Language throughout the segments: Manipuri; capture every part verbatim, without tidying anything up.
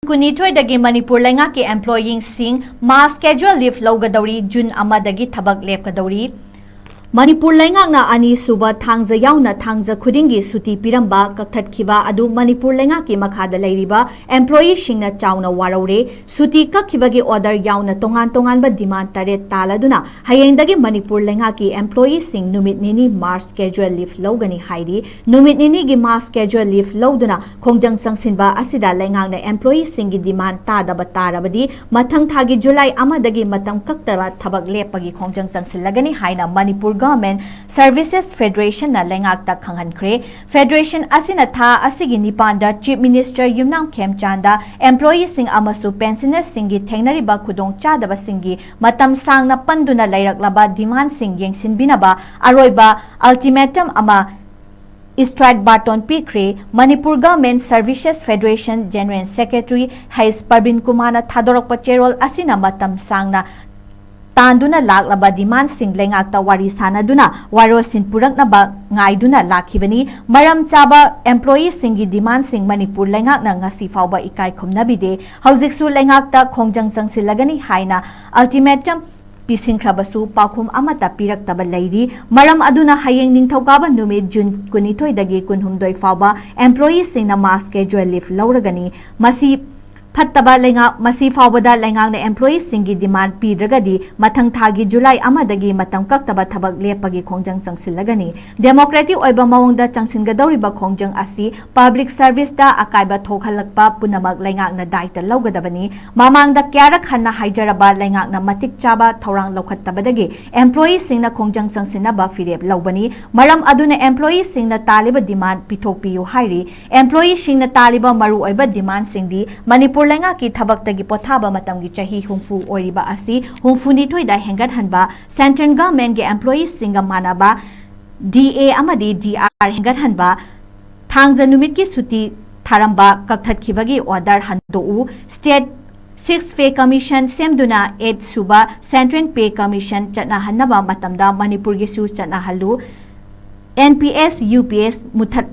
ꯀꯨꯟꯅꯤꯊꯣꯏꯗꯒꯤ ꯃꯅꯤꯄꯨꯔ ꯂꯩꯉꯥꯛꯀꯤ employeeꯁꯤꯡ mass casual leave ꯂꯧꯒꯗꯧꯔꯤ꯫ ꯖꯨꯟ ꯑꯃꯗꯒꯤ ꯊꯕꯛ ꯂꯦꯞꯀꯗꯧꯔꯤ꯫ ꯃꯅꯤꯄꯨꯔ ꯂꯩꯉꯥꯛꯅ ꯑꯅꯤꯁꯨꯕ ꯊꯥꯡꯖ ꯌꯥꯎꯅ ꯊꯥꯡꯖ ꯈꯨꯗꯤꯡꯒꯤ ꯁꯨꯇꯤ ꯄꯤꯔꯝꯕ ꯀꯛꯊꯠꯈꯤꯕ ꯑꯗꯨ ꯃꯅꯤꯄꯨꯔ ꯂꯩꯉꯥꯛꯀꯤ ꯃꯈꯥꯗ ꯂꯩꯔꯤꯕ employeeꯁꯤꯡꯅ ꯆꯥꯎꯅ ꯋꯥꯔꯧꯔꯦ꯫ ꯁꯨꯇꯤ ꯀꯛꯈꯤꯕꯒꯤ order ꯌꯥꯎꯅ ꯇꯣꯉꯥꯟ ꯇꯣꯉꯥꯟꯕ demand ꯇꯔꯦꯠ ꯇꯥꯜꯂꯗꯨꯅ ꯍꯌꯦꯡꯗꯒꯤ ꯃꯅꯤꯄꯨꯔ ꯂꯩꯉꯥꯛꯀꯤ employeeꯁꯤꯡ ꯅꯨꯃꯤꯠ ꯅꯤꯅꯤ mass casual leave ꯂꯧꯒꯅꯤ ꯍꯥꯏꯔꯤ꯫ ꯅꯨꯃꯤꯠ ꯅꯤꯅꯤꯒꯤ mass casual leave ꯂꯧꯗꯨꯅ ꯈꯣꯡꯖꯪ ꯆꯪꯁꯤꯟꯕ ꯑꯁꯤꯗ ꯂꯩꯉꯥꯛꯅ employeeꯁꯤꯡꯒꯤ demand ꯇꯥꯗꯕ ꯇꯥꯔꯕꯗꯤ ꯃꯊꯪ ꯊꯥꯒꯤ ꯖꯨꯂꯥꯏ ꯑꯃꯗꯒꯤ ꯃꯇꯝ ꯀꯛꯇꯕ ꯊꯕꯛ ꯂꯦꯞꯄꯒꯤ ꯈꯣꯡꯖꯪ ꯆꯪꯁꯤꯜꯂꯒꯅꯤ ꯍꯥꯏꯅ ꯃꯅꯤꯄꯨꯔ Government Services Federationꯅ ꯂꯩꯉꯥꯛꯇ ꯈꯪꯍꯟꯈ꯭ꯔꯦ꯫ Federation ꯑꯁꯤꯅ ꯊꯥ ꯑꯁꯤꯒꯤ ꯅꯤꯄꯥꯟꯗ Chief Minister ꯌꯨꯝꯅꯥꯝ ꯈꯦꯝꯆꯥꯟꯗ employeeꯁꯤꯡ ꯑꯃꯁꯨꯡ pensionerꯁꯤꯡꯒꯤ ꯊꯦꯡꯅꯔꯤꯕ ꯈꯨꯗꯣꯡꯆꯥꯗꯕꯁꯤꯡꯒꯤ ꯃꯇꯝ ꯁꯥꯡꯅ ꯄꯟꯗꯨꯅ ꯂꯩꯔꯛꯂꯕ demandꯁꯤꯡ ꯌꯦꯡꯁꯤꯟꯕꯤꯅꯕ ꯑꯔꯣꯏꯕ ultimatum ꯑꯃ strike baton ꯄꯤꯈ꯭ꯔꯦ꯫ Manipur Government Services Federation General Secretary ꯍꯩꯁ ꯄꯔꯕꯤꯟ ꯀꯨꯃꯥꯔꯅ ꯊꯥꯗꯣꯔꯛꯄ ꯆꯦꯔꯣꯜ ꯑꯁꯤꯅ ꯃꯇꯝ ꯁꯥꯡꯅ ꯇꯥꯟꯗꯨꯅ ꯂꯥꯛꯂꯕ demandꯁꯤꯡ ꯂꯩꯉꯥꯛꯇ ꯋꯥꯔꯤ ꯁꯥꯅꯗꯨꯅ ꯋꯥꯔꯣꯜꯁꯤꯡ ꯄꯨꯔꯛꯅꯕ ꯉꯥꯏꯗꯨꯅ ꯂꯥꯛꯈꯤꯕꯅꯤ꯫ ꯃꯔꯝ ꯆꯥꯕ employeeꯁꯤꯡꯒꯤ demandꯁꯤꯡ ꯃꯅꯤꯄꯨꯔ ꯂꯩꯉꯥꯛꯅ ꯉꯁꯤ ꯐꯥꯎꯕ ꯏꯀꯥꯏ ꯈꯨꯝꯅꯕꯤꯗꯦ꯫ ꯍꯧꯖꯤꯛꯁꯨ ꯂꯩꯉꯥꯛꯇ ꯈꯣꯡꯖꯪ ꯆꯪꯁꯤꯜꯂꯒꯅꯤ ꯍꯥꯏꯅ ultimatum ꯄꯤꯁꯤꯟꯈ꯭ꯔꯕꯁꯨ ꯄꯥꯎꯈꯨꯝ ꯑꯃꯠꯇ ꯄꯤꯔꯛꯇꯕ ꯂꯩꯔꯤ꯫ ꯃꯔꯝ ꯑꯗꯨꯅ ꯍꯌꯦꯡ ꯅꯤꯡꯊꯧꯀꯥꯕ ꯅꯨꯃꯤꯠ ꯖꯨꯟ ꯀꯨꯟꯅꯤꯊꯣꯏꯗꯒꯤ ꯀꯨꯟꯍꯨꯝꯗꯣꯏ ꯐꯥꯎꯕ employeeꯁꯤꯡꯅ mass casual leave ꯂꯧꯔꯒꯅꯤ꯫ ꯃꯁꯤ ꯐꯠꯇꯕ ꯂꯩꯉꯥꯛ, ꯃꯁꯤ ꯐꯥꯎꯕꯗ ꯂꯩꯉꯥꯛꯅ employeeꯁꯤꯡꯒꯤ demand ꯄꯤꯗ꯭ꯔꯒꯗꯤ ꯃꯊꯪ ꯊꯥꯒꯤ ꯖꯨꯂꯥꯏ ꯑꯃꯗꯒꯤ ꯃꯇꯝ ꯀꯛꯇꯕ ꯊꯕꯛ ꯂꯦꯞꯄꯒꯤ ꯈꯣꯡꯖꯪ ꯆꯪꯁꯤꯜꯂꯒꯅꯤ꯫ Democratic ꯑꯣꯏꯕ ꯃꯑꯣꯡꯗ ꯆꯪꯁꯤꯟꯒꯗꯧꯔꯤꯕ ꯈꯣꯡꯖꯪ ꯑꯁꯤ public serviceꯇ ꯑꯀꯥꯏꯕ ꯊꯣꯛꯍꯜꯂꯛꯄ ꯄꯨꯝꯅꯃꯛ ꯂꯩꯉꯥꯛꯅ ꯗꯥꯏꯇ ꯂꯧꯒꯗꯕꯅꯤ꯫ ꯃꯃꯥꯡꯗ ꯀꯌꯥꯔꯛ ꯍꯟꯅ ꯍꯥꯏꯖꯔꯕ ꯂꯩꯉꯥꯛꯅ ꯃꯇꯤꯛ ꯆꯥꯕ ꯊꯧꯔꯥꯡ ꯂꯧꯈꯠꯇꯕꯗꯒꯤ employeeꯁꯤꯡꯅ ꯈꯣꯡꯖꯪ ꯆꯪꯁꯤꯟꯅꯕ ꯐꯤꯔꯦꯞ ꯂꯧꯕꯅꯤ꯫ ꯃꯔꯝ ꯑꯗꯨꯅ employeeꯁꯤꯡꯅ ꯇꯥꯜꯂꯤꯕ demand ꯄꯤꯊꯣꯛꯄꯤꯌꯨ ꯍꯥꯏꯔꯤ꯫ Employeeꯁꯤꯡꯅ ꯇꯥꯜꯂꯤꯕ ꯃꯔꯨꯑꯣꯏꯕ demandꯁꯤꯡꯗꯤ ꯃꯅꯤꯄꯨꯔ ꯂꯩꯉꯥꯛꯀꯤ ꯊꯕꯛꯇꯒꯤ ꯄꯣꯊꯥꯕ ꯃꯇꯝꯒꯤ ꯆꯍꯤ ꯍꯨꯝꯐꯨ ꯑꯣꯏꯔꯤꯕ ꯑꯁꯤ ꯍꯨꯝꯐꯨꯅꯤꯊꯣꯏꯗ ꯍꯦꯟꯒꯠꯍꯟꯕ, central governmentꯀꯤ employeeꯁꯤꯡꯒ ꯃꯥꯟꯅꯕ DA ꯑꯃꯗꯤ DR ꯍꯦꯟꯒꯠꯍꯟꯕ, ꯊꯥꯡꯖ ꯅꯨꯃꯤꯠꯀꯤ ꯁꯨꯇꯤ ꯊꯥꯔꯝꯕ ꯀꯛꯊꯠꯈꯤꯕꯒꯤ order ꯍꯟꯗꯣꯛꯎ, state six pay commission ꯁꯦꯝꯗꯨꯅ eight ꯁꯨꯕ central pay commission ꯆꯠꯅꯍꯟꯅꯕ ꯃꯇꯝꯗ ꯃꯅꯤꯄꯨꯔꯒꯤꯁꯨ ꯆꯠꯅꯍꯜꯂꯨ, NPS, UPS ꯃꯨꯊꯠ-,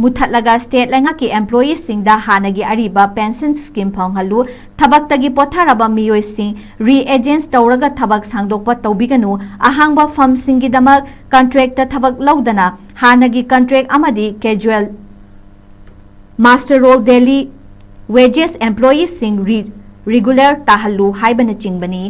ꯃꯨꯊꯠꯂꯒ state ꯂꯩꯉꯥꯛꯀꯤ employeeꯁꯤꯡꯗ ꯍꯥꯟꯅꯒꯤ ꯑꯔꯤꯕ pension scheme ꯐꯪꯍꯜꯂꯨ꯫ ꯊꯕꯛꯇꯒꯤ ꯄꯣꯊꯥꯔꯕ ꯃꯤꯑꯣꯏꯁꯤꯡ re-engage ꯇꯧꯔꯒ ꯊꯕꯛ ꯁꯥꯡꯗꯣꯛꯄ ꯇꯧꯕꯤꯒꯅꯨ꯫ ꯑꯍꯥꯡꯕ firmꯁꯤꯡꯒꯤꯗꯃꯛ contractꯇ ꯊꯕꯛ ꯂꯧꯗꯅ ꯍꯥꯟꯅꯒꯤ contract ꯑꯃꯗꯤ casual muster roll daily wages employeeꯁꯤꯡ re-, regular ꯇꯥꯍꯜꯂꯨ ꯍꯥꯏꯕꯅꯆꯤꯡꯕꯅꯤ꯫